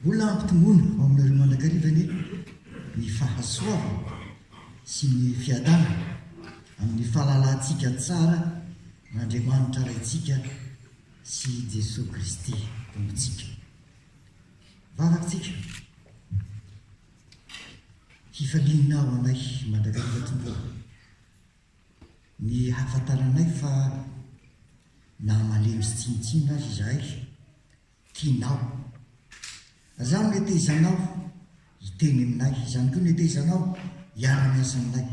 Mbola hampitomboina ao aminareo mandrakariva anie ny fahasoavana sy ny fiadanana amin'ny fahalalantsika tsara an'Andriamanitra Raintsika sy Jesoa Kristy Tompontsika. Vavaka tsika. Fifaliana ho anay mandrakariva Tompo ô. Ny hahafantaranay fa na malemy sy tsinontsinona aza izahay, tianao. Izany no hetezanao hiteny aminay, izany koa no hetezanao hiara-miasa aminay,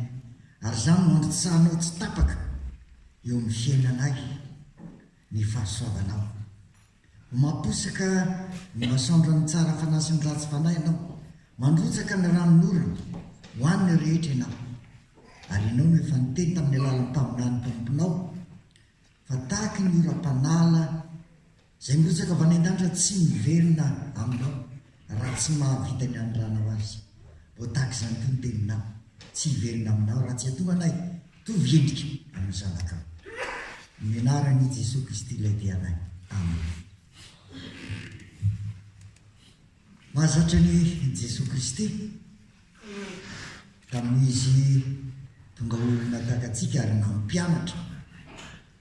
ary izany no androtsahanao tsy tapaka eo amin'ny fiainanay ny fahasoavanao. Ho mamposaka ny masoandron'ny tsara fanahy sy ny ratsy fanahy ianao, mandrotsaka ny ranonorana ho an'ny rehetra ianao. Ary ianao no efa niteny tamin'ny alalan'ny mpaminany mpanomponao fa tahaky ny oram-panala izay mirotsaka avy any an-danitra tsy miverina aminao raha tsy mahavita ny anondranao azy. Vao tahaka izany koa ny teninao, tsy hiverina aminao raha tsy hatonga anay hitovy endrika amin'ny Zanakao. Amin'ny anaran'i Jesoa Kristy ilay dia anay. Amena. Mahazatra an'i Jesoa Kristy tamin'izy tonga olona tahaka antsika ary nampianatra.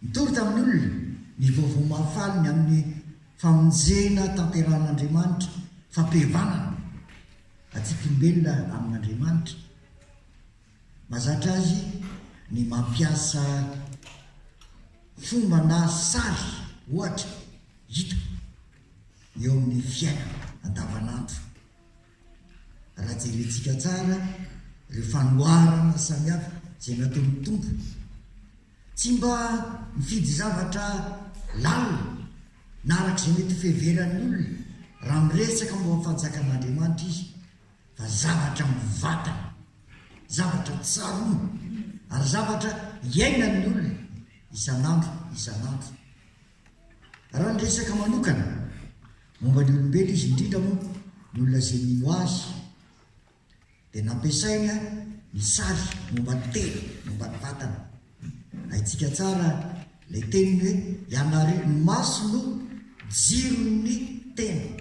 Nitory tamin'ny olona ny vaovao mahafaly ny amin'ny famonjena tanterahan'Andriamanitra, fampihavanana antsika olombelona amin'Andriamanitra. Mahazatra azy ny mampiasa fomba na sary ohatra hita eo amin'ny fiainana andavanandro. Raha jerentsika tsara ireo fanoharana samihafa izay nataon'ny Tompo, tsy mba mifidy zavatra lalina na araka izay mety ho fiheveran'ny olona raha miresaka momba ny fanjakan'Andriamanitra izy, fa zavatra mivantana, zavatra tsaroana ary zavatra iainan'ny olona isan'andro isan'andro. Raha niresaka manokana momba ny olombelona izy, indrindra moa ny olona izay mino azy, dia nampiasainy ny sary momba ny tena, momba ny vatana. Haintsika tsara ilay teniny hoe, Ianareo, ny maso no jiron'ny tena.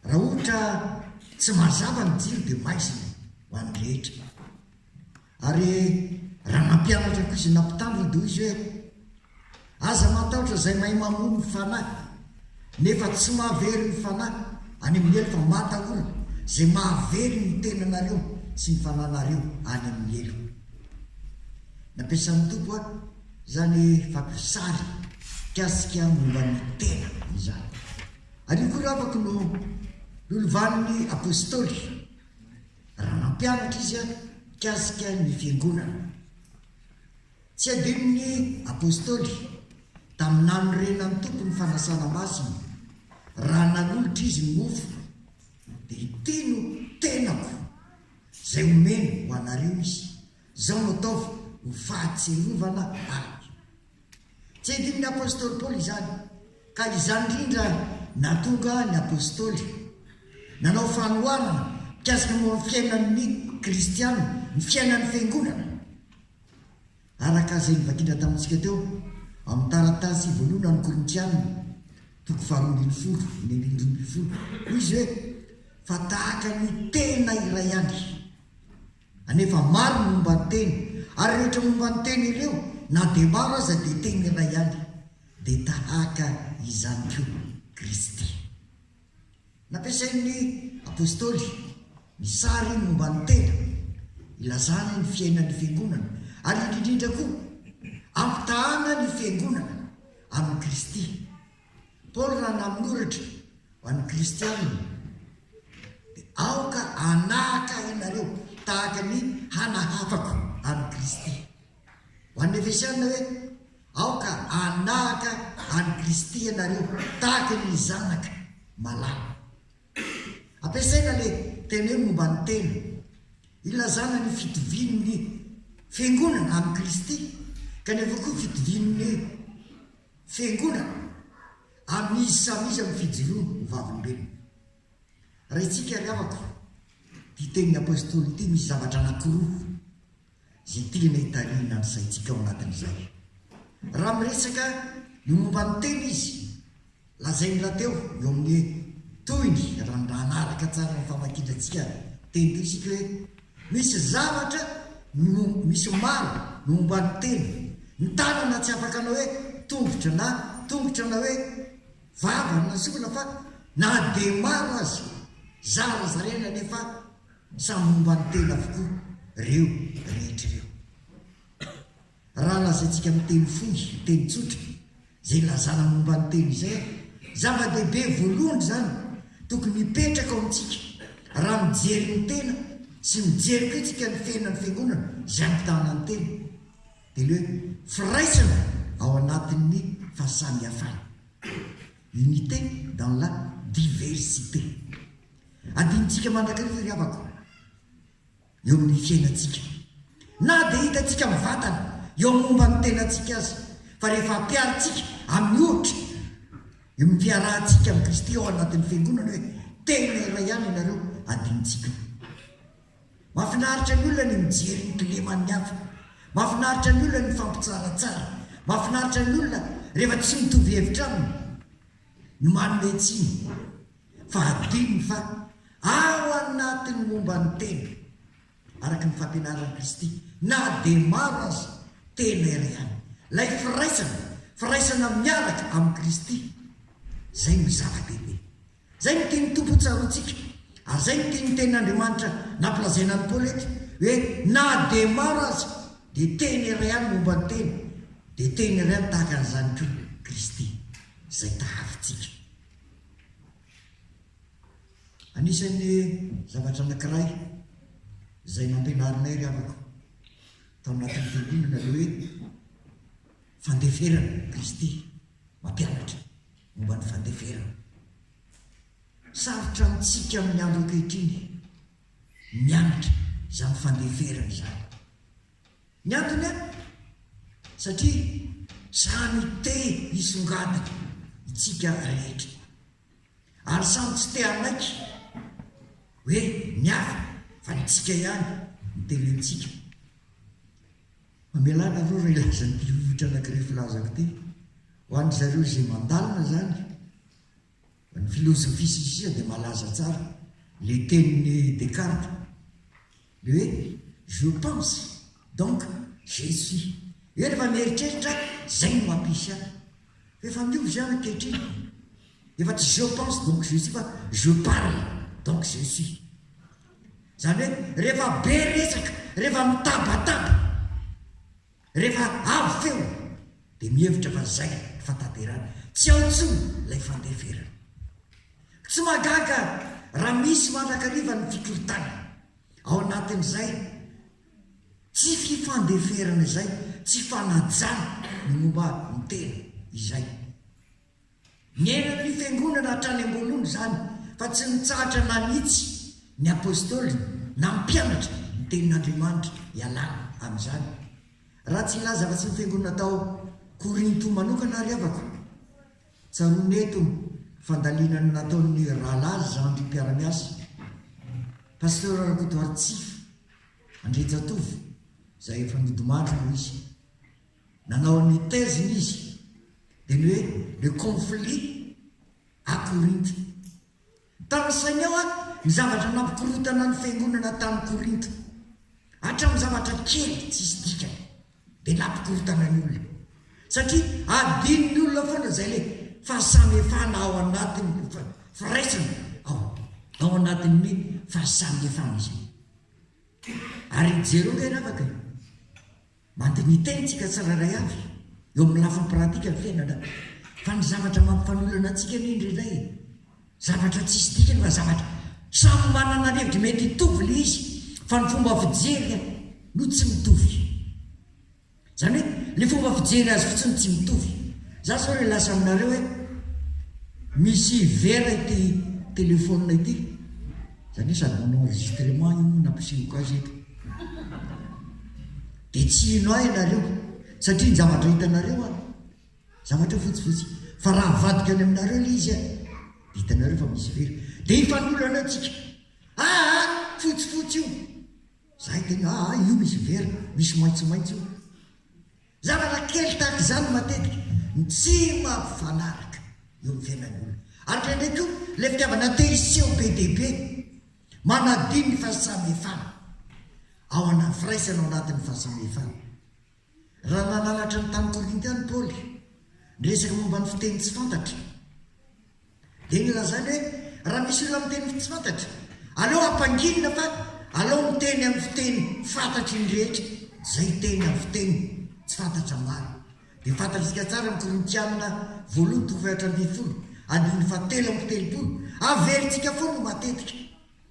Raha ohatra tsy mazava ny jiro dia maizina ho an'ny rehetra. Ary raha nampianatra koa izy nampitandrina dia hoy izy hoe, Aza matahotra izay mahay mamono ny fanahy, nefa tsy mahavery ny fanahy any amin'ny helo fa matahora izay mahavery ny tenanareo sy ny fananareo any amin'ny helo. Nampiasan'ny Tompo izany fampisary mikasika momba ny tena izany. Ary io koa ry havako no nolovan'ny Apostoly raha nampianatra izy mikasika ny Fiangonana. Tsy adinon'ny Apostoly tamin'ny nanorenan'ny Tompo ny fanasana masina, raha nanolotra izy ny mofo, dia ity no tenako izay omena ho anareo izy, izao no ataovy ho fahatsiarovana ahy. Tsy adinon'ny apostoly Paoly izany, ka izany indrindra nahatonga ny apostoly nanao fanoharana mikasika momba ny fiainan'ny kristiana, ny fiainan'ny fiangonana. Araka izay novakiana tamintsika teo amin'ny taratasy voalohany an'ny Korintiana, toko faharoambinifolo, ny andininy 12, hoy izy hoe, Fa tahaka ny tena iray ihany. Anefa maro ny momba ny teny, ary rehetra momba ny teny ireo, na dia maro aza dia teny iray ihany, dia tahaka izany koa Kristy. Nampiasain'ny Apostoly ny sary momba ny tena, ilazana ny fiainan'ny Fiangonana, ary indrindrindra koa ampitahana ny Fiangonana amin'i Kristy. Paoly raha nanoratra ho an'ny kristiana dia aoka hanahaka ianareo tahaka ny hanahafako an'i Kristy. Ho an'ny Efesiana hoe aoka hanahaka an'i Kristy ianareo tahaka ny zanaka malala. Ampiasaina ilay teny hoe momba ny tena ilazana ny fitovian'ny fiangonana amin'i Kristy kanefa koa fitovian'ny Fiangonana, amin'izy samy izy amin'ny fijoroany ho vavolombelona. Raintsika ry havako, ity tenin'ny Apostoly ity misy zavatra anankiroa izay tiana hitarihina ny saintsika ao anatin'izay. Raha miresaka ny momba ny tena izy, lazainy rahateo eo amin'ny. Tohiny, raha nanaraka tsara ny famakiana antsika teny teo isika hoe misy zavatra no misy maro no momba ny tena. Ny tanana tsy afaka hanao hoe tongotra na tongotra na hoe vava na sofina fa na dia maro aza zarazaraina nefa samy momba ny tena avokoa ireo rehetra ireo. Raha lazaintsika amin'ny teny fohy, teny tsotra, izay ilazana momba ny teny izay, zava-dehibe voalohany izany tokony hipetraka ao amintsika raha mijery ny tena sy mijery koa isika ny fiainan'ny Fiangonana izay ampitahana ny tena, dia ilay hoe firaisana ao anatin'ny fahasamihafana, unité dans la diversité. Adinontsika mandrakariva ry havako. eo amin'ny fiainantsika. Na dia hitantsika mivantana eo amin'ny momba ny tenantsika aza, fa rehefa ampiharintsika amin'ny ohatra eo amin'ny fiarahantsika amin'i Kristy ao anatin'ny Fiangonana hoe tena iray ihany ianareo, adinontsika io. Mahafinaritra ny olona ny mijery ny kileman'ny hafa. Mahafinaritra ny olona ny mifampitsaratsara. Mahafinaritra ny olona rehefa tsy mitovy hevitra aminy no manome tsiny. Fa adinony fa ao anatin'ny momba ny tena, araka ny fampianaran'i Kristy, na dia maro aza, tena iray ihany. Ilay firaisana, firaisana miaraka amin'i Kristy, izay no zava-dehibe. Izay no tian'ny Tompo hotsaroantsika, ary izay no tian'ny Tenin'Andriamanitra nampilazaina an'i Paoly eto, hoe na dia maro aza, dia tena iray ihany momba ny tena, dia tena iray ihany tahaka an'izany koa Kristy, izay tahafintsika. Anisan'ny zavatra anankiray izay nampianarinay ry havako tao anatin'ny fiangonana ilay hoe fandeferana, Kristy mampianatra momba ny fandeferana. Sarotra amintsika amin'ny andro ankehitriny ny mianatra izany fandeferana izany. Ny antony an? Satria samy te hisongadina itsika rehetra. Ary samy tsy te hanaiky hoe ny hafa fa ny tsika ihany no tenenintsika. Mamelà nareo raha hilaza an'ity ohatra anankiray filazako ity. Ho an-dry zareo izay mandalina izany, ny filozofia sy ny sisa dia malaza tsara le tenin'i Descartes. Le hoe je pense donc je suis. Hoe rehefa mieritreritra zay no mampisy ahy. Fa efa miova izany ankehitriny. Efa tsy je pense donc je suis fa je parle donc je suis. Izany hoe rehefa be resaka, rehefa mitabataba, rehefa avo feo dia mihevitra fa zay ny fatanterahana. Tsy ao intsony ilay fandeferana. Tsy mahagaga raha misy mandrakariva ny fikorontanana. Ao anatin'izay tsy fifandeferana izay, tsy fanajana ny momba ny tena izay. Niainan'ny Fiangonana hatrany am-boalohany izany fa tsy nitsahatra nanitsy ny Apôstôliny nampianatra ny Tenin'Andriamanitra hialana amin'izany. Raha tsy hilaza afa-tsy ny Fiangonana tao Korinto manokana ary havako, Tsaroana eto ny fandalinana nataon'ny rahalahy zandry mpiara-miasa, Pasteur Rakotoaritsifa Andrianjatovo, izay efa nodimandry moa izy. Nanao ny thèse-ny izy, dia ny hoe le conflit à Corinthe. Tanisainy ao ny zavatra nampikorontana ny fiangonana tany Korinto. Hatramin'ny zavatra kely tsisy dikany dia nampikorontana ny olona. Satria adinon'ny olona foana izay ilay fahasamihafana ao anatin'ny firaisana ao ao anatin'ny fahasamihafana izay. Ary jereo ange ry havako e! Mandini-tena isika tsirairay avy eo amin'ny lafiny pratika ny fiainana fa ny zavatra mampifanolana antsika anie indraindray e, zavatra tsisy dikany fa zavatra samy manana ny hevitra mety hitovy ilay izy fa ny fomba fijery no tsy mitovy. Izany hoe ilay fomba fijery azy fotsiny tsy mitovy. Za zao re lasa aminareo hoe misy vera ity telephone ity, izany hoe sady manao enregistrement io moa nampisehoko azy eto. Dia tsy hino ahy ianareo satria ny zavatra hitanareo an, zavatra fotsifotsy. Fa raha avadika any aminareo ilay izy an, dia hitanareo fa misy vera. Dia hifanolana eo tsika. Aa, fotsifotsy io. Za hiteny hoe aa, io misy vera, misy maitsomaitso io. Zavatra kely tahaka izany matetika no tsy mampifanaraka eo amin'ny fiainan'ny olona. Ary indraindray koa ilay fitiavana te hiseho be dia be, manadino ny fahasamihafana ao ana, firaisana ao anatin'ny fahasamihafana. Raha nananatra ny tany Korinty any Paoly, niresaka momba ny fiteny tsy fantatra, dia nilazany hoe raha misy olona miteny tsy fantatra, aleo ampanginina fa aleo miteny amin'ny fiteny fantatry ny rehetra, izay hiteny amin'ny fiteny tsy fantatra maro. Dia fantatsika tsara ny Korintiana voalohany toko faha-14, andininy faha-33, averintsika foana matetika,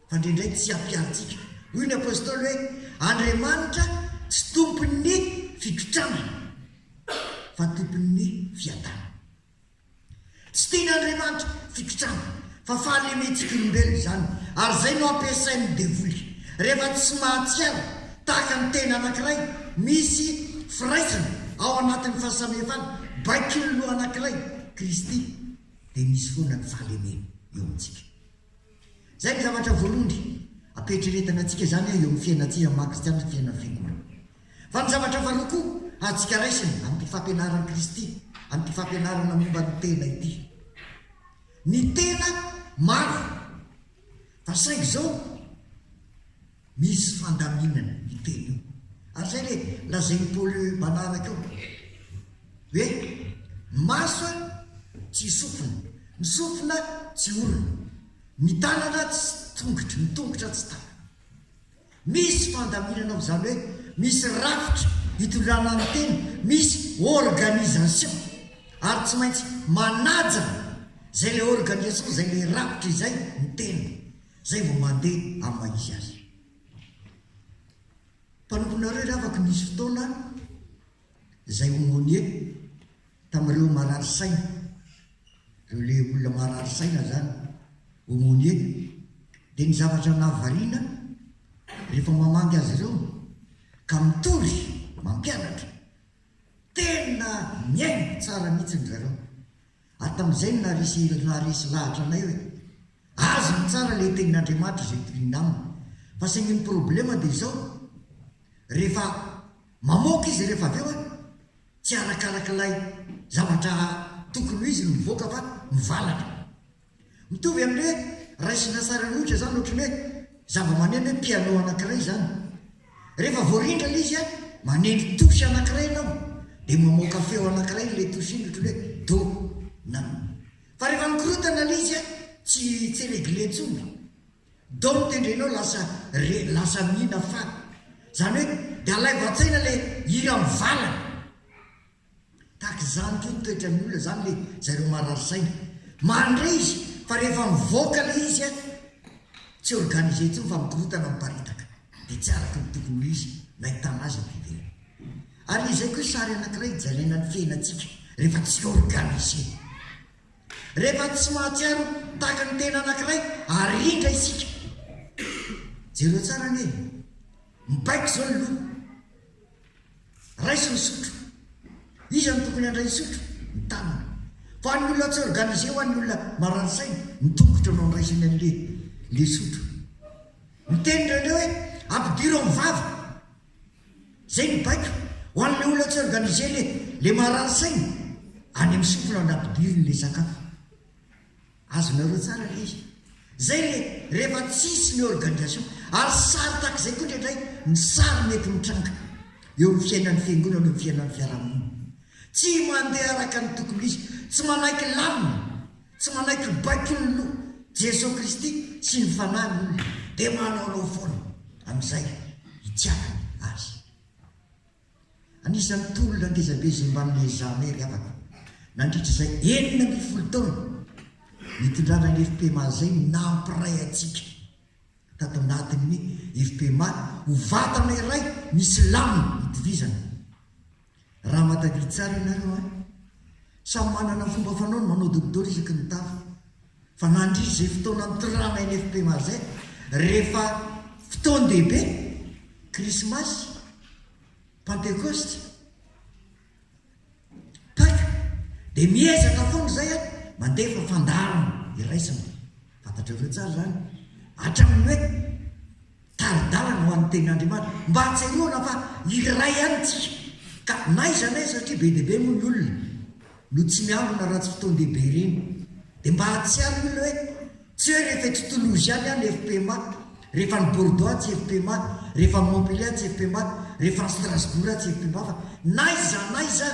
fa indraindray tsy ampiharintsika. Hoy ny Apostoly hoe, Andriamanitra tsy tompon'ny fikotranana, fa tompon'ny fiadanana. Tsy tian'Andriamanitra fikitrana fa fahalementsika olombelona izany ary izay no ampiasain'ny devoly rehefa tsy mahatsiaro tahaka ny tena anankiray misy firaisana ao anatin'ny fahasamihafana baikon'ny loha anankiray, Kristy, dia misy foana ny fahalemena eo amintsika. Izay ny zavatra voalohany ampietreretana antsika izany eo amin'ny fiainantsika maha kristiana sy fiainan'ny fiangonana. Fa ny zavatra faharoa koa azontsika raisina amin'ity fampianaran'i Kristy, amin'ity fampianarana momba ny tena ity. Ny tena maro, fa saingy izao misy fandaminana io tena io. Ary izay ilay lazain'i Paoly manaraka eo hoe ny maso tsy sofina, ny sofina tsy orona, ny tanana tsy tongotra, ny tongotra tsy tanana. Misy fandaminana ao izany hoe misy rafitra hitondrana ny tena, misy organisation ary tsy maintsy manaja izay ilay organisation, izay ilay rafitra izay ny tena, izay vao mandeha amin'ny maha izy azy. Mpanomponareo ry havako nisy fotoana izay aumônier tamin'ireo marary saina, ireo le olona marary saina zany, aumônier, dia ny zavatra nahavariana rehefa mamangy azy ireo ka mitory, mampianatra, tena mihaino tsara mihitsy ry zareo. Ary tamin'izay no naharesy naharesy lahatra anay hoe azony tsara ilay tenin'Andriamanitra izay toriana aminy. Fa saingy ny problema dia izao, rehefa mamoaka izy rehefa avy eo an, tsy arakarak'ilay zavatra tokony ho izy no mivoaka fa mivalana. Mitovy amin'ny hoe raisina sary an'ohatra izany ohatran'ny hoe zava-maneno hoe piano anankiray izany. Rehefa voarindra ilay izy an, manendry touche anankiray ianao dia mamoaka feo anankiray ilay touche iny ohatran'ny hoe do na mi. Fa rehefa mikorontana ilay izy an, tsy tsy réglé intsony. Do no tendrenao lasa re lasa mi na fa. Izany hoe dia alaivo an-tsaina ilay hira mivalana. Tahaka izany koa ny toetran'ny olona izany le zareo marary saina. Mandre izy fa rehefa mivoaka le izy an, tsy organisé intsony fa mikorontana miparitaka. Dia tsy araka ny tokony ho izy nahitana azy aty ivelany. Ary izay koa sary anankiray hijerena ny fiainantsika rehefa tsy organisé. Rehefa tsy mahatsiaro tahaka ny tena anankiray arindra isika. Jereo tsara anie e. Mibaiko izao ny loha. Raiso ny sotro. Iza no tokony handray ny sotro? Ny tanana. Fa ho an'ny olona tsy organisé, ho an'ny olona marary saina, ny tongotra no andraisany an'le le sotro. Miteny indraindray hoe ampidiro amin'ny vava. Zay ny baiko. Ho an'le olona tsy organisé le le marary saina, any amin'ny sofina no ampidiriny le sakafo. Azonareo tsara le izy. Zay le rehefa tsisy ny organisation ary sary tahaka izay koa indraindray ny sary mety mitranga eo amin'ny fiainan'ny fiangonana eo amin'ny fiainan'ny fiarahamonina. Tsy mandeha araka ny tokony ho izy, tsy manaiky lamina, tsy manaiky baikon'ny loha, Jesoa Kristy sy ny Fanahy ny olona dia manaonao foana amin'izay itiavany azy. Anisan'ny tolona ngezabe izay mba niezahanay ry havana nandritra izay 16 taona nitondrana ny fpma izay nampiray antsika tato anatin'ny fpma ho vatana iray misy lamina itovizana. Raha mahatadidy tsara ianareo an, samy manana ny fomba fanaony manao dokodolo isaky ny tafo. Fa nandritra izay fotoana nitondrana ny fpma izay, rehefa fotoan-dehibe, krismasy, Pantekosta, Paka, dia miezaka foana izay an, mandefa fandaharana iraisana, fantatrareo tsara izany, hatramin'ny hoe tari-dalana ho an'ny tenin'Andriamanitra, mba hahatsiarovana fa iray ihany isika, ka n'aiza n'aiza, satria be dia be moa ny olona no tsy miangona raha tsy fotoan-dehibe ireny. Dia mba hahatsiaro ny olona hoe tsy hoe rehefa eto Toulouse ihany aho no FPMA, rehefa any Bordeaux aho tsy FPMA, rehefa any Montpellier aho tsy FPMA, rehefa any Strasbourg aho tsy FPMA fa n'aiza n'aiza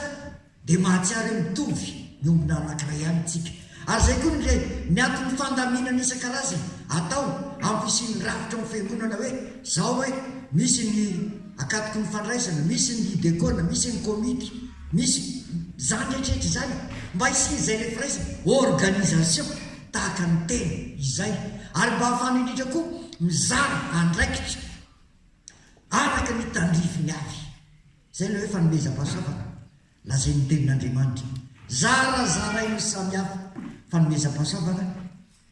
dia mahatsiaro hoe mitovy miombona anankiray ihany tsika. Ary izay koa ny ny anton'ny fandaminana isan-karazany atao amin'ny fisian'ny rafitra ao amin'ny fiangonana hoe zao hoe misy ny akatoky ny fandraisana, misy ny didekona, misy ny komity, misy izany rehetra rehetra izany mba hisian'izay ilay firaisana, organisation, tahaka ny tena izay ary mba hahafahana indrindra koa mizara andraikitra araka ny tandrifiny avy. Izay ilay hoe fanomezam-pahasoavana lazain'ny Tenin'Andriamanitra. Zarazarain'ny samy hafa fanomezam-pahasoavana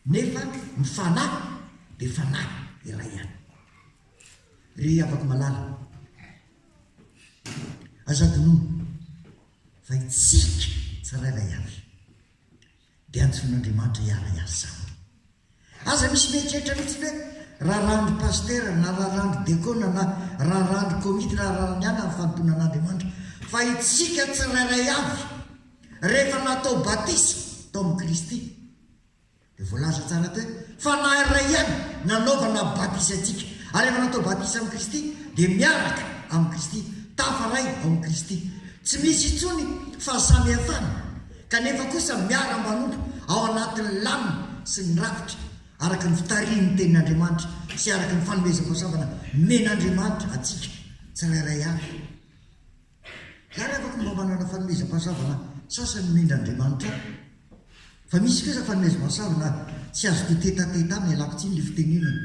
nefa ny fanahy dia fanahy iray ihany. Ry havako malala, aza adinoina fa isika tsirairay avy dia antsoin'Andriamanitra hiara-hiasa aminy. Aza misy mieritreritra mihitsy hoe raharahan-dry pasitera na raharahan-dry dekona na raharahan-dry komity na raharahan'ny ana ny fanompoana an'Andriamanitra fa itsika tsirairay avy rehefa natao batisa tao amin'i Kristy dia voalaza tsara teo hoe fanahy iray ihany nanaovana batisa antsika ary rehefa natao batisa amin'i Kristy dia miaraka amin'i Kristy tafaray ao amin'i Kristy tsy misy intsony fahasamihafana kanefa kosa miara-manompo ao anatin'ny lamina sy ny rafitra araka ny fitarihin'ny Tenin'Andriamanitra sy araka ny fanomezam-pahasoavana nomen'Andriamanitra antsika tsirairay avy. Za ry havako mba manana fanomezam-pahasoavana sasany nomen'Andriamanitra ahy, fa misy kosa fanomezam-pahasoavana tsy azoko tetatetana, ialako tsiny le fitenenana,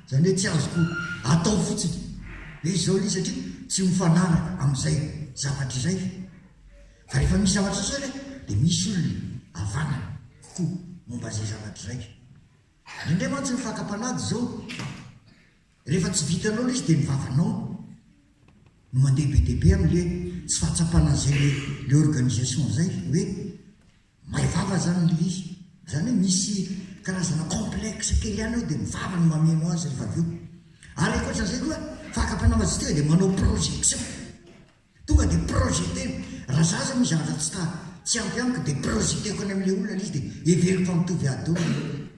izany hoe tsy azoko atao fotsiny hoe izao le izy satria tsy mifanaraka amin'izay zavatra izay. Fa rehefa misy zavatra sasany dia misy olona havanana kokoa momba izay zavatra izay. Indraindray mantsy ny fakam-panahy dia izao, rehefa tsy vitanao ilay izy dia ny vavanao no mandeha be dia be amin'ilay tsy fahatsapana an'izay le le organisation izay hoe may vava izany ilay izy. Izany hoe misy karazana complexe kely ihany ao dia ny vava no mameno azy rehefa avy eo. Ary ankoatran'izay koa, fakam-panahy majestika dia manao projection. Tonga dia projeter-ko. Raha za zao misy zavatra tsy ta tsy ampy amiko dia projeter-ko any amin'ilay olona ilay izy dia heveriko fa mitovy ahy daholo ny olona.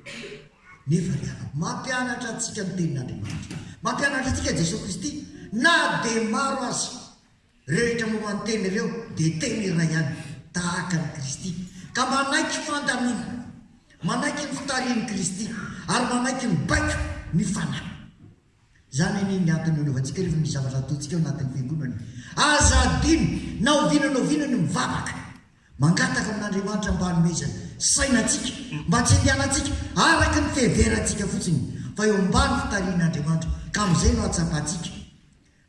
Nefa ry havako, mampianatra antsika ny tenin'Andriamanitra. Mampianatra antsika Jesoa Kristy na dia maro aza ireo rehetra momba ny teny ireo dia teny iray ihany tahaka an'i Kristy. Ka manaiky fandaminana, manaiky ny fitarihin'i Kristy ary manaiky ny baiko ny Fanahy. Izany anie ny antony nanaovantsika rehefa misy zavatra ataontsika ao anatin'ny fiangonana e. Aza adino na oviana na oviana ny mivavaka, mangataka amin'Andriamanitra mba hanomezany saina antsika, mba tsy handehanantsika araka ny fiheverantsika fotsiny fa eo ambany fitarihin'Andriamanitra, ka amin'izay no hahatsapantsika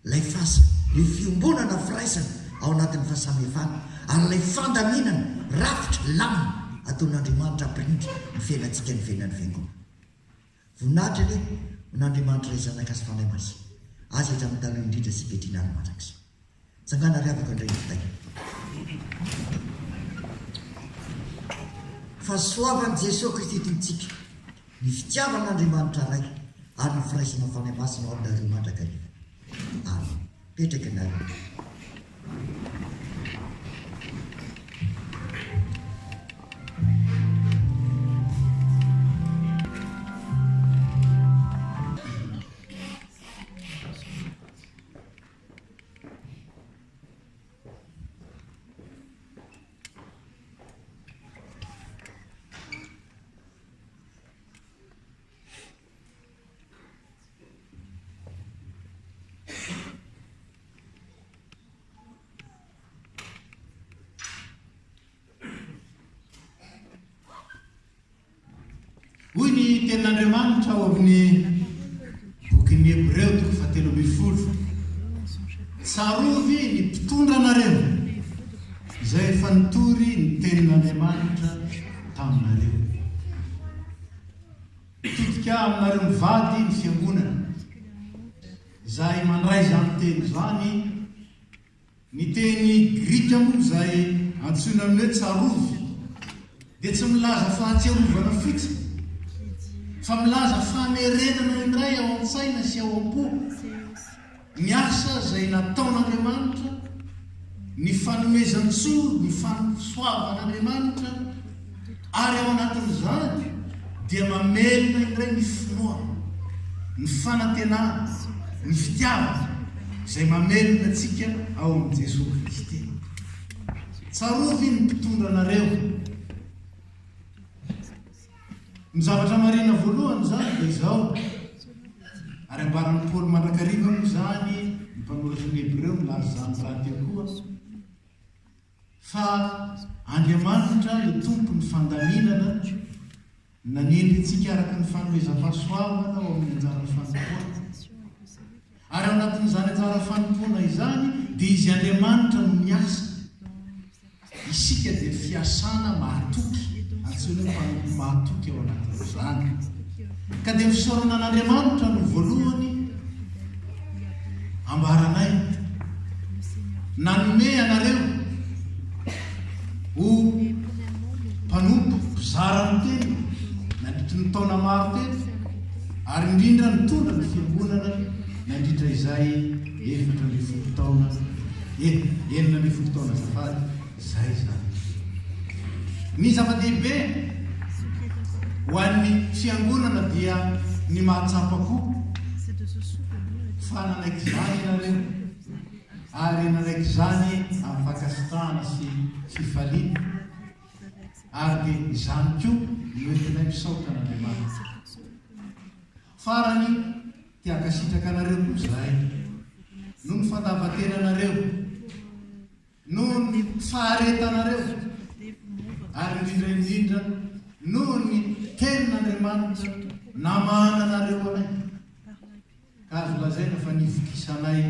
ilay fasa, ilay fiombonana firaisana ao anatin'ny fahasamihafana ary ilay fandaminana, rafitra, lamina ataon'Andriamanitra hampirindra ny fiainantsika ny fiainan'ny fiangonana. Voninahitra anie ho an'Andriamanitra Ray Zanaka sy Fanahy Masina, azy hatramin'ny taloha indrindra sy ankehitriny ary mandrakizay. Tsangana ary afaka indray ny finday. Fahasoavan'i Jesoa Kristy Tompontsika, ny fitiavan'Andriamanitra Ray ary ny firaisana Fanahy Masina ho aminareo mandrakariva. Amen. Mipetraka ianareo. Hoy ny Tenin'Andriamanitra ao amin'ny bokin'ny Hebreo toko fahatelo ambin'ny folo, Tsarovy ny mpitondra anareo, izay efa nitory ny Tenin'Andriamanitra taminareo. Mitodika aminareo mivady ny Fiangonana. Izay mandray izany teny izany, ny teny grika moa izay antsoina amin'ny hoe tsarovy dia tsy milaza fahatsiarovana fotsiny, fa milaza famerenana indray ao an-tsaina sy ao am-po ny asa izay nataon'Andriamanitra, ny fanomezan-tsoa, ny fahasoavan'Andriamanitra, ary ao anatin'izany. dia mamelona indray ny finoana, ny fanantenana, ny fitiavana izay mamelona antsika ao amin'i Jesoa Kristy. Tsarovy ny mpitondra anareo. Ny zavatra marina voalohany izany dia izao, ary ambaran'i Paoly mandrakariva moa izany, ny mpanoratra ny Hebreo milaza izany rahateo koa, Fa Andriamanitra no Tompon'ny fandaminana, nanendry antsika araka ny fanomezam-pahasoavana ao amin'ny anjara fanompoana. Ary ao anatin'izany anjara fanompoana izany dia Izy Andriamanitra no miasa. Isika dia fiasana mahatoky, antsoina hoe mpanompo mahatoky ao anatin'izany. Ka dia ny fisaorana an'Andriamanitra no voalohany ambaranay. Nanome anareo ho mpanompo mpizara ny teniny nandritry ny taona maro teto, ary indrindra nitondra ny Fiangonana nandritra izay 14 taona, 16 taona azafady, izay izany. Ny zava-dehibe ho an'ny Fiangonana dia ny mahatsapa koa fa nanaiky izany ianareo ary nanaiky izany amin'ny fankasitrahana sy fifaliana ary dia izany koa no entinay misaotra an'Andriamanitra. Farany, te hankasitraka anareo koa izahay noho ny fandavan-tenanareo. Noho ny faharetanareo, ary indrindra indrindra noho ny Tenin'Andriamanitra namahananareo anay, ka azo lazaina fa nivokisanay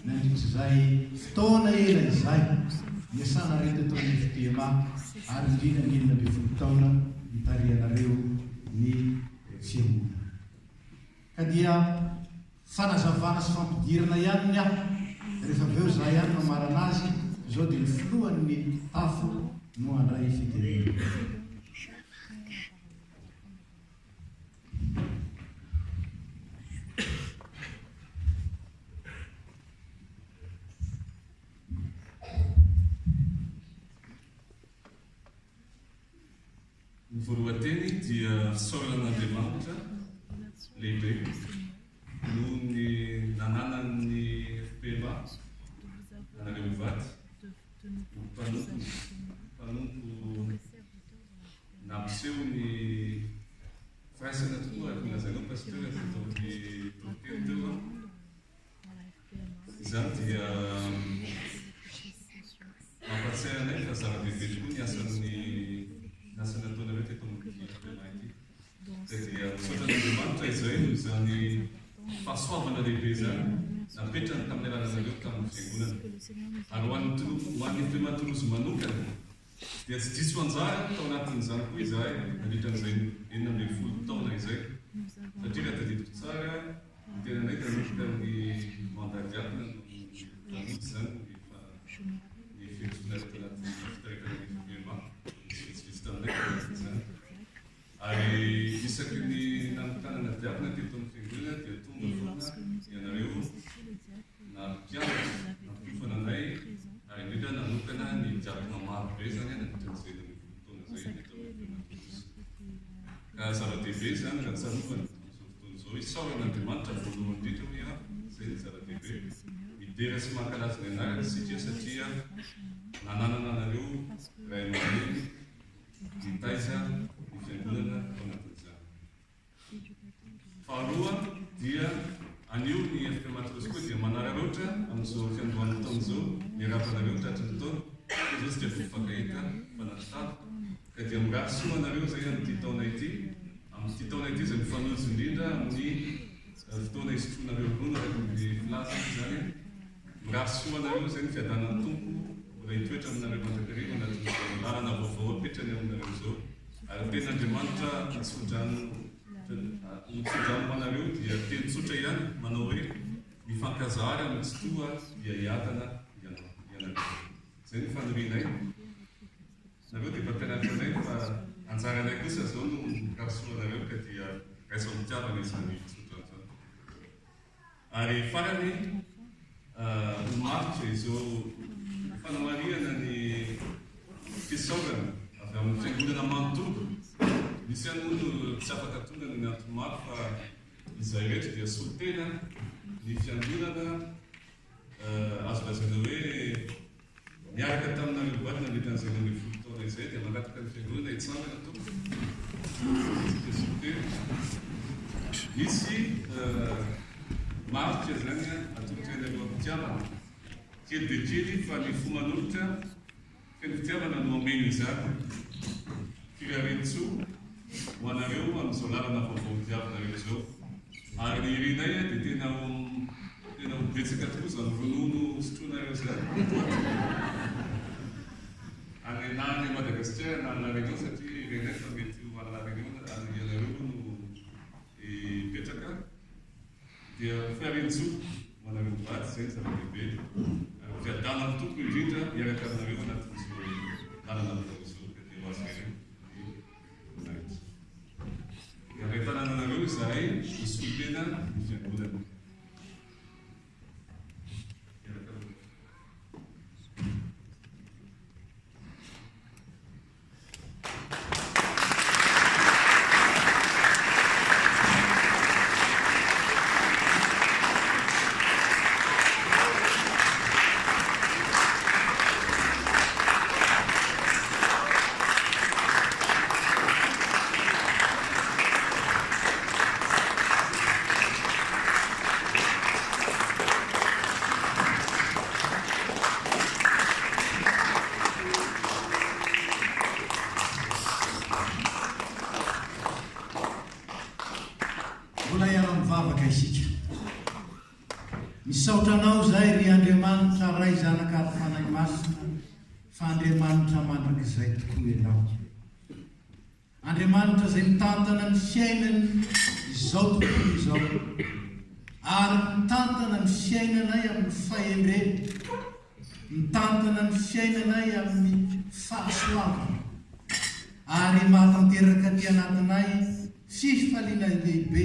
nandritr'izay fotoana ela izay niasanareo teto amin'ny FPMA, ary indrindra ny 16 taona nitarihanareo ny Fiangonana. Ka dia fanazavana sy fampidirana ihany ny ahy, rehefa avy eo izaho ihany no hamarana azy, izao dia ny filohan'ny tafo no handray fitenenana. Ny voalohan-teny dia fisaorana an'Andriamanitra lehibe noho ny nananan'ny fpma anareo mivady ho mpanompony, mpanompo nampiseho ny firaisana tokoa araka ny lazainao Pasteur teto amin'ny toriteny teo. Izany dia mampahatsiahy anay fa zava-dehibe tokoa ny asan'ny ny asa nataonareo teto amin'ity firenena ity. Ka dia misaotra an'Andriamanitra izahay noho izany fahasoavana lehibe izany napetrany tamin'ny alalanareo tamin'ny fiangonana. Ary ho an'ny ho an'ny FPMA Toulouse manokana dia tsy diso anjara tao anatin'izany koa izahay nandritra an'izay 16 taona izay satria raha tadidiko tsara Ny tenanay nanomboka ny mandat diakona no nanody izany rehefa ny fiantsoana tao anatin'ny fitaritana ny FPMA, nisy vitsivitsy taminay tao anatin'izany. Ary isaky ny nanokanana diakona teto amin'ny fiangonana dia tonga foana ianareo nampianatra, nampiofana anay ary indrindra nanokana ny diakona maro be izany nandritra an'izay 16 taona izay teto amin'ny FPMA Toulouse. Ka zava-dehibe izany raha tsarovana. Amin'izao fotoana izao, isaorana Andriamanitra voalohany indrindra hoy aho, izay no zava-dehibe. Midera sy mankalaza ny anarany isika satria nananana anareo ray aman-dreny nitaiza ny fiangonana tao anatin'izany. Faharoa dia anio ny FPMA Toulouse koa dia manararaotra amin'izao fiandohan'ny taona izao miarahaba anareo tratry ny taona, satria izao isika vao mifankahita fa natotava. Ka dia mirary soa anareo izay amin'ity taona ity, amin'ity taona ity izay mifanojo indrindra amin'ny fotoana hisotroanareo ronono araka ny filaza moa izany. Mirary soa anareo izay ny fiadanan'ny Tompo mbola hitoetra aminareo mandrakariva anatin'izao lalana vaovao apetrany aminareo izao. Ary ny tenin'Andriamanitra hitsodrano ho tsodrano ho anareo dia teny tsotra ihany manao hoe, Mifankazahara amin'ny Tsitoha dia hiadana ianareo. Izay no fanirianay. Nareo dia mpampianatra anay fa anjaranay kosa izao no mirary soa anareo ka dia raiso am-pitiavana izany tsodrano izany. Ary farany, ho marika izao fanamarihana ny fisaorana avy amin'ny Fiangonana manontolo. Misy ihany moa no tsy afaka tonga noho ny antony maro fa izahay rehetra dia solontena ny fiangonana azo lazaina hoe Niaraka taminareo mivady nandritra an'izay 12 taona izay dia mangataka ny fiangonana hitsangana tompoko. Isika solontena. Misy marika izany atolotra anareo am-pitiavana. Kely dia kely fa ny fo manolotra feno fitiavana no hameno izany. Firariantsoa ho anareo amin'izao lalana vaovao hodiavinareo izao. Ary ny irinay dia tena ho tena ho betsaka tokoa izany ronono sotroinareo izany any na any Madagasikara na any La Réunion satria renay fa mety ho any La Réunion any ianareo aloha no hipetraka. Dia firariantsoa ho anareo mivady, izay no zava-dehibe. Ary fiadanan'ny Tompo indrindra hiaraka aminareo anatin'izao lalana vaovao izao. Ka dia ho azy ireny ny voninahitra. Dia handray tanana anareo izahay hisolo tena ny Fiangonana. Hiaraka aminareo. Mbola hiara-mivavaka isika. Misaotra Anao izahay ry Andriamanitra Ray Zanaka ary Fanahy Masina fa Andriamanitra mandrakizay tokoa Ianao. Andriamanitra izay mitantana ny fiainan' izao tontolo izao ary mitantana ny fiainanay amin'ny fahendrena, mitantana ny fiainanay amin'ny fahasoavana ary mahatanteraka aty anatinay fifaliana lehibe,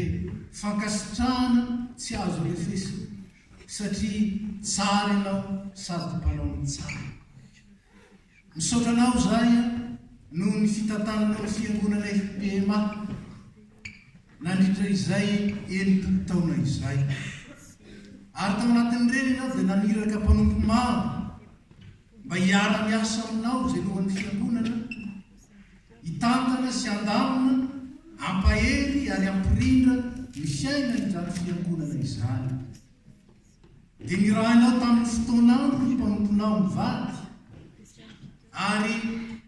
fankasitrahana tsy azo refesina satria tsara Ianao sady mpanao ny tsara. Misaotra anao izahay noho ny fitantananao ny Fiangonana FPMA nandritra izay 60 taona izay. Ary tao anatin'ireny ianao dia naniraka mpanompo maro mba hiara-miasa aminao izay lohan'ny Fiangonana, hitantana sy handamina, hampahery ary hampirindra ny fiainan'izany Fiangonana izany. Dia nirahinao tamin'ny fotoan'andro ny mpanomponao mivady, ary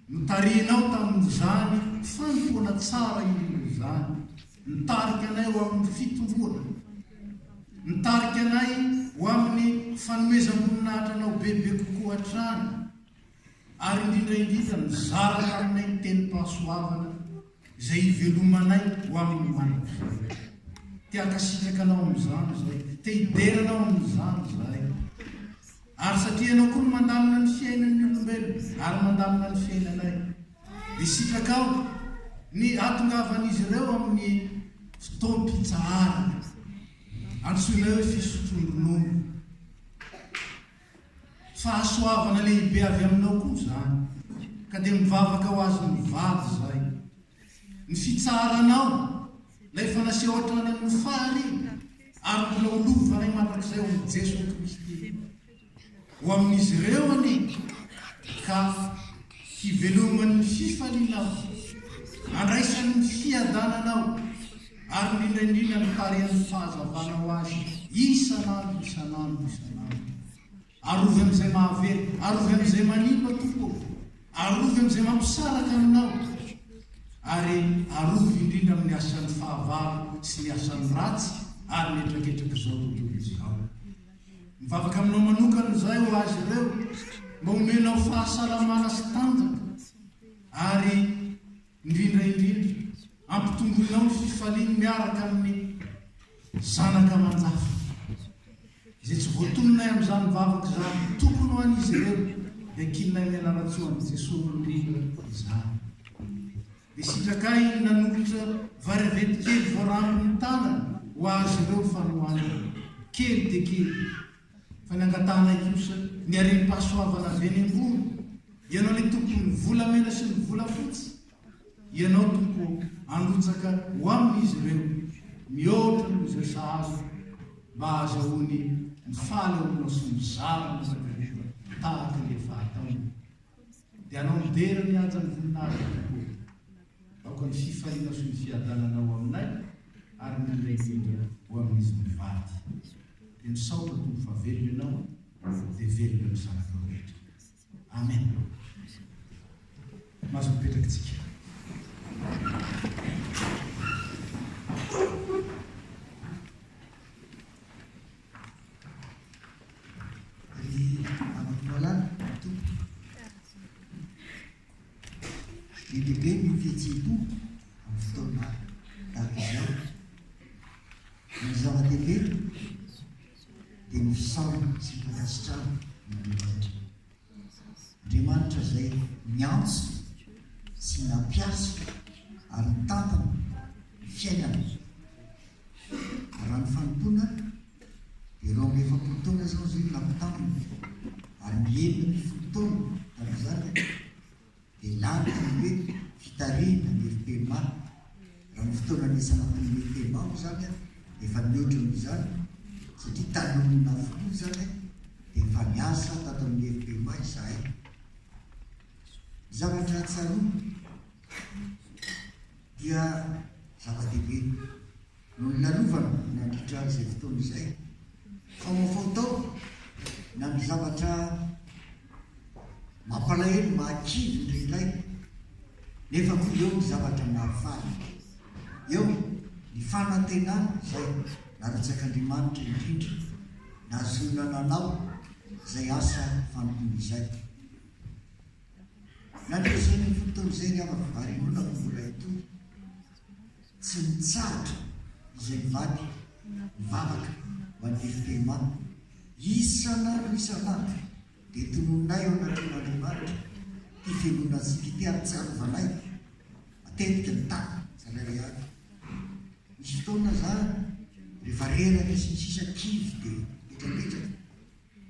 notarihinao tamin'izany fanompoana tsara indrindra izany, nitarika anay ho amin'ny fitomboana, nitarika anay ho amin'ny fanomezam-boninahitra anao bebe kokoa hatrany, ary indrindra indrindra nizara taminay ny tenim-pahasoavana izay hivelomanay ho amin'ny mandrakizay. Te hankasitraka Anao amin'izany izahay, te hidera Anao amin'izany izahay. Ary satria Ianao koa no mandamina ny fiainan'ny olombelona ary mandamina ny fiainanay, dia sitrakao ny hahatongavan'izy ireo amin'ny fotoam-pitsaharana, antsoinay hoe fisotroan-dronono. Fahasoavana lehibe avy aminao koa izany, ka dia mivavaka ho azy mivady izahay. Ny fitsaharanao, ilay efa naseho hatrany amin'ny fahariana, ary mbola ho lovanay mandrakizay ao amin'i Jesoa Kristy. Ho amin'izy ireo anie, ka hiveloman'ny fifalianao, handraisany ny fiadananao, ary indrindra indrindra ny tarehin'ny fahazavanao azy isan'andro isan'andro isan'andro. Arovy amin'izay mahavery, arovy amin'izay manimba, Tompo ô, arovy amin'izay mampisaraka aminao, ary arovy indrindra amin'ny asan'ny fahavalo sy ny asan'ny ratsy ary ny hetraketrak'izao tontolo izao. Mivavaka aminao manokana izahay ho azy ireo mba homenao fahasalamana sy tanjaka ary Indrindra indrindra, ampitomboinao ny fifaliany miaraka amin'ny zanaka aman-jafy, izay tsy voatononay amin'izany vavaka izany, tokony ho an'izy ireo, dia ankininay mianarantsoa amin'i Jesoa indrindra izany. Dia sitrakay ny nanolotra variventy kely voarambin'ny tanany ho azy ireo fanohanana, kely dia kely, fa ny angatahanay kosa ny harem-pahasoavana avy any ambony, Ianao ilay Tompon'ny volamena sy ny volafotsy, Ianao Tompo ô. Handrotsaka ho amin'izy ireo mihoatra noho izay sahaza mba hahazahoany mifaly ao aminao sy mizara mandrakariva tahaka ny efa ataony. Dia hanao ny dera ny haja ny voninahitra Tompo ô. Aoka ny fifalianao sy ny fiadananao ho aminay ary indrindra indrindra ho amin'izy mivady. Dia misaotra Tompo fa velona Ianao dia velona ny zanakao rehetra. Amen. Mahazo mipetraka tsika. Ry havako malala, tompoko. Be dia be ny fihetseham-po amin'ny fotoana tahaka izao. Ny zava-dehibe dia ny fisaorana sy ny fankasitrahana an'Andriamanitra. Andriamanitra izay niantso sy nampiasa ary nitantana ny fiainana. Raha ny fanompoana dia 42 taona izao izy io nampitamina ary ny 16 taona tamin'izany dia lany tamin'ny hoe fitarihina ny FPMA. Raha ny fotoana niasana tamin'ny FPMA moa izany dia efa mihoatra noho izany satria talohan'ny naha filoha izany dia efa niasa tato amin'ny FPMA izahay. Ny zavatra tsaroana dia zava-dehibe no nilalovana nandritra izay fotoana izay. Famoafao tao na ny zavatra mampalahelo, mahakivy indraindray, nefa koa eo ny zavatra mahafaly. Eo ny fanantenana izay narotsak'Andriamanitra indrindra nahazoana nanao izay asa fanompoana izay. Nandritra izay 16 taona izay ry havako ary inoana fa mbola hitohy, tsy nitsahatra izay mivady mivavaka ho an'ny FPMA. Isan'andro isan'andro dia tononinay eo anatrehan'Andriamanitra ity fiangonantsika ity ary tsarovanay matetika ny tany tsirairay avy. Misy fotoana za rehefa reraka sy ny sisa kivy dia mipetrapetraka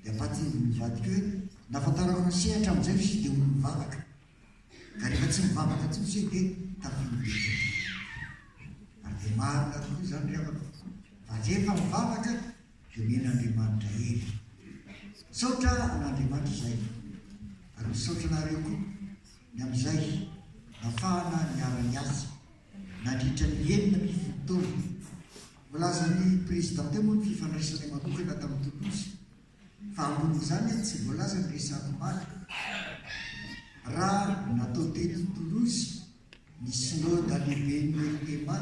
Dia ampahatsiahiviny ny vadiko hoe, Nahafantarako an'i Se hatramin'izay ry se dia olona mivavaka. Ka rehefa tsy mivavaka intsony se dia tafiny be tokoa. Ary dia marina tokoa izany ry havako, fa rehefa mivavaka dia omen'Andriamanitra hery. Misaotra an'Andriamanitra izahay, ary misaotra anareo koa ny amin'izay nafahana niara-niasa nandritra ny 16 taona. Voalazan'ny Président teo moa ny fifandraisanay manokana tamin'i Toulouse, fa ambonin'izany tsy voalaza ny resako omaly. Raha natao teto Toulouse ny Synoda lehiben'ny RTMA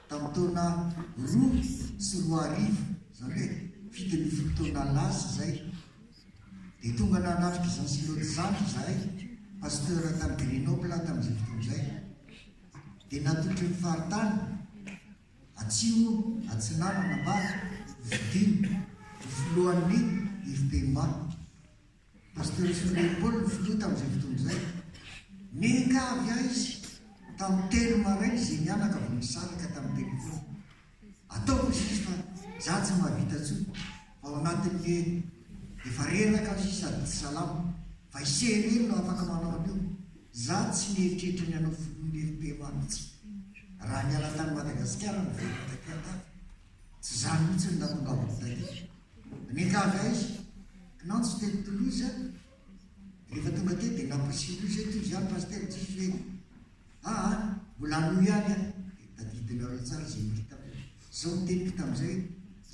tamin'ny taona 2002, izany hoe 17 taona lasa izay, dia tonga nanatrika izany Synoda izany izahay, Pasteur tany Grenoble tamin'izay fotoana izay, dia natolotry ny faritany, Atsimo Atsinanana mba hofidiana ho filohan'ny FPMA. Pasteur Soleil Paul no filoha tamin'izay fotoana izay. Niangavy ahy izy tamin'ny telo maraina izay mianaka vao nisaraka tamin'ny telefaonina. Ataoko hozy izy fa za tsy mahavita intsony fa ao anatin'ny efa reraka aho sady tsy salama fa i se irery no afaka manao an'io. Za tsy mieritreritra ny hanao filohan'ny FPMA mihitsy. Raha niala tany Madagasikara niverina taty andafy, tsy izany mihitsy no nahatongavako taty. Niangavy ahy izy, kinanjo teto Toulouse, rehefa tonga teto dia nampirisihiko izy hoe toy izany Pasitera, tsy izy hoe aa mbola hanohy ihany aho. Dia tadidinareo tsara izay nahita ahy. Izao ny teniko tamin'izay hoe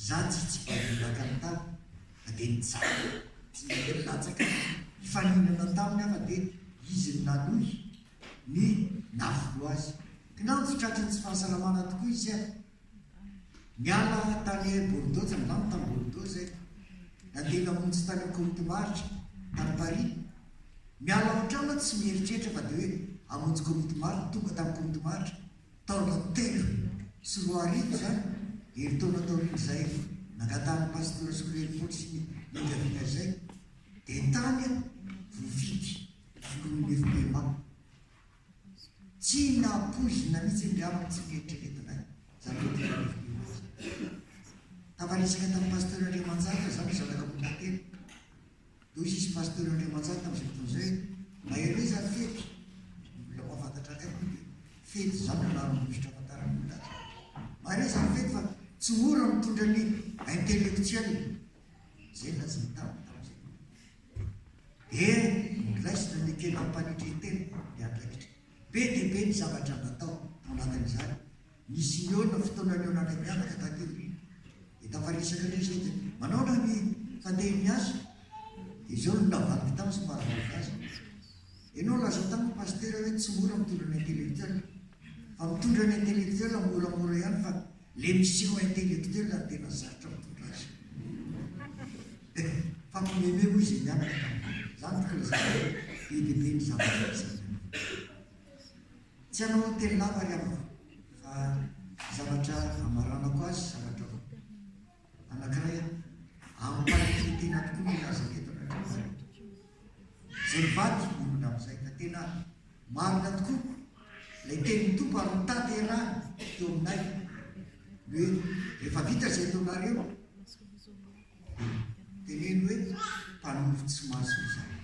za tsy hitsipahim-baka ny tany fa dia nijanona, tsy nety nilatsaka hifaninana taminy aho fa dia izy no nanohy. ny nahafiloha azy. Kinanjo tratry ny tsy fahasalamana tokoa izy an! Niala tany Bordeaux, tsy angamba tany Bordeaux izay, nandeha namonjy tany amin'ny komity maritra tany Paris. Miala ao an-trano aho tsy mieritreritra fa dia hoe hamonjy komity maritra, tonga tamin'ny komity maritra taona 2003 izany, herintaona taorian'izay nangatahan'ny Pasteur Soleil Paul sy ny niangaviana izay, dia tany aho voafidy. Filohan'ny FPMA. Tsy nampoizina mihitsy ny havako tsy noeritreretinay izany filohan'ny FPMA izany. Tafaresaka tamin'ny Pasteur Andriamanjaka izaho ny zanaka Ambohimanantena. Dia hoy izy Pasteur Andriamanjaka tamin'izay fotoana izay hoe, Mahereza ry Fety. Ny olona mahafantatra anay moa dia Fety izany no anaran'ny hosotra ahafantaran'ny olona azy. Marina izany fety fa tsy mora mitondra ny intellectuel. Izay no lazainy taminy tamin'izay. Dia noraisina nekena am-panetren-tena ny andraikitra. Be dia be ny zavatra natao tao anatin'izany. Nisy nihaona fotoana nihaonanay mianaka taty aoriana. Dia tafaresaka indray izahay dia manaona ny fandehan'ny asa? Dia izao no navaliko taminy somary vaovy azy. Ianao nilaza tamiko Pasitera hoe tsy mora mitondra ny intellectuel. Fa mitondra ny intellectuel moramora ihany fa le miseho intellectuel no tena sarotra mitondra azy. Fampimeme hoy izy mianaka tamiko. Zany no lazaiko hoe be dia be ny zavatra lazaina. Tsy hanao teny lava ry havana fa zavatra hamaranako azy zavatra anankiray amim-panetre-tena tokoa no ilazako eto anatrehanareo. Izay mivady monina amin'izay fa tena marina tokoa ilay tenin'ny Tompo ary notanterahiny teo aminay ny hoe rehefa vita izay ataonareo dia teneno hoe mpanompo tsy mahasoa izany,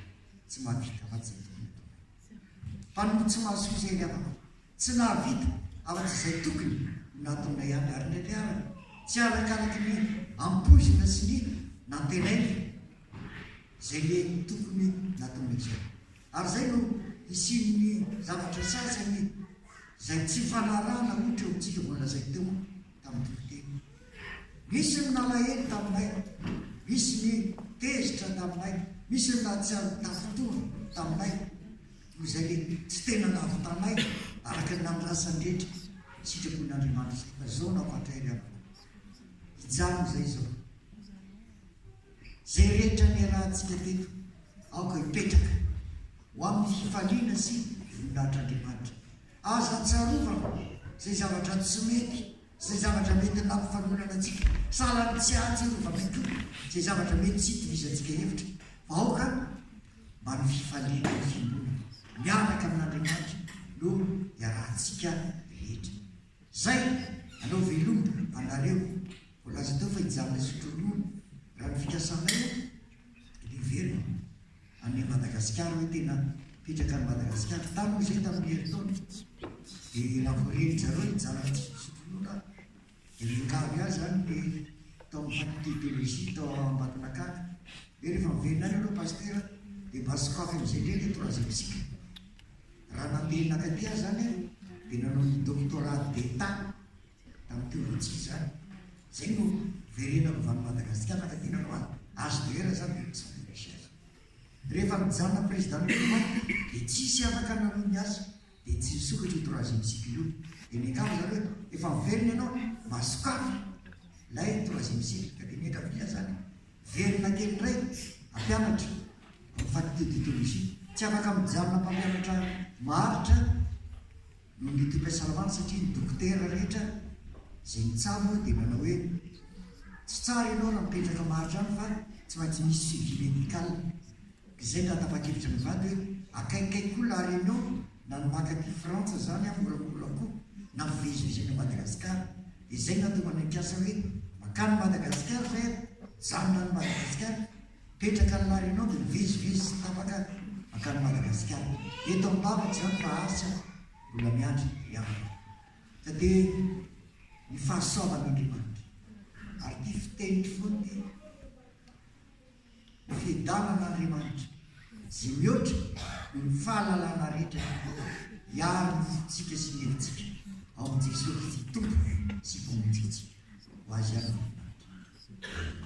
tsy mahavita afa-tsy izay tokony hataonay. Mpanompo tsy mahasoa izay ry havana, tsy nahavita afa-tsy izay tokony ho nataonay ihany, ary indraindray ara tsy arakaraky ny ampoizina sy ny nantenaina izay le tokony nataonay izay. Ary izay no hisian'ny zavatra sasany izay tsy ifanarahana ohatra eo amintsika vao nolazaiko teo tamin'ny toriteny. Misy ny nalahelo taminay, misy ny tezitra taminay, misy ny nahatsiaro tafintohina taminay noho izay le tsy tena nahavitanay araka ny nandrasan'ny rehetra ny sitrapon'Andriamanitra izay. Fa izao no hafatray ry havana, hijanona izay izao. Izay rehetra niarahantsika teto, aoka hipetraka ho amin'ny fifaliana sy voninahitr'Andriamanitra. Aza tsarovana izay zavatra tsy mety, izay zavatra mety nampifanolana antsika, sahala ny tsy ahatsiarovana koa izay zavatra mety tsy itovizantsika hevitra, fa aoka mba ny fifaliana ny finoana miaraka amin'Andriamanitra no iarahantsika rehetra. Izay anao veloma anareo. Voalaza teo fa hijanona hisotro ronono. Raha ny fikasanay dia hiverina any Madagasikara hoe tena mipetraka any Madagasikara. Tany moa izay tamin'ny herintaona dia raha vao reny zareo hijanona tsy hisotro ronono aho dia niangavy ahy izany ny tao amin'ny faculté de théologie tao Ambatonakanga hoe rehefa miverina any ianao pasitera dia mba sokafy amin'izay indray ilay troisième cycle. Raha nandeha nankaty aho izany dia nanao ny doctorat d'état. Tamin'ny teolojia izany. Izay no verenako avy any Madagasikara fa tena nanao HDR izany dia mission de recherche. Rehefa nijanona président ny Coma dia tsisy afaka nanohy ny asa dia tsy nisokatra io troisième cycle io. Dia niangavy zareo hoe efa miverina ianao mba sokafy ilay troisième cycle ka dia niangavia izany. Verina kely indray hampianatra amin'ny faculté de théologie. Tsy afaka mijanona mpampianatra maharitra Noho ny toe-pahasalamana satria ny dokotera rehetra izay nitsabo dia nanao hoe tsy tsara ianao raha mipetraka maharitra any fa tsy maintsy misy suivi médical. Izay no nahatapa-kevitra ny vady hoe akaikikaiky koa La Réunion na ny maka aty Frantsa izany aho moramora koa na mivezivezy any Madagasikara. Dia izay no nahatonga anay nikasa hoe mankany Madagasikara izay aho, mijanona any Madagasikara, mipetraka any La Réunion dia mivezivezy tsy tapaka mankany Madagasikara. Eto am-bavaka izany fa asa mbola miandry ry havana. Ka dia ny fahasoavan'Andriamanitra. Ary ity fiteniko foana ity, ny fiadanan'Andriamanitra izay mihoatra noho ny fahalalana rehetra hiaro ny fontsika sy ny hevitsika ao amin'i Jesoa Kristy Tompo sy Mpamonjy antsika. Ho Azy ihany ny voninahitra.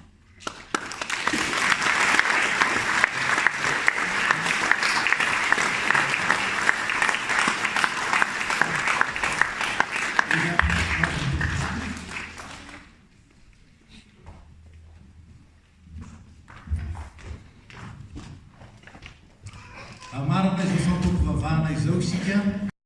Hamarana izao fanompoam-pivavahana izao isika.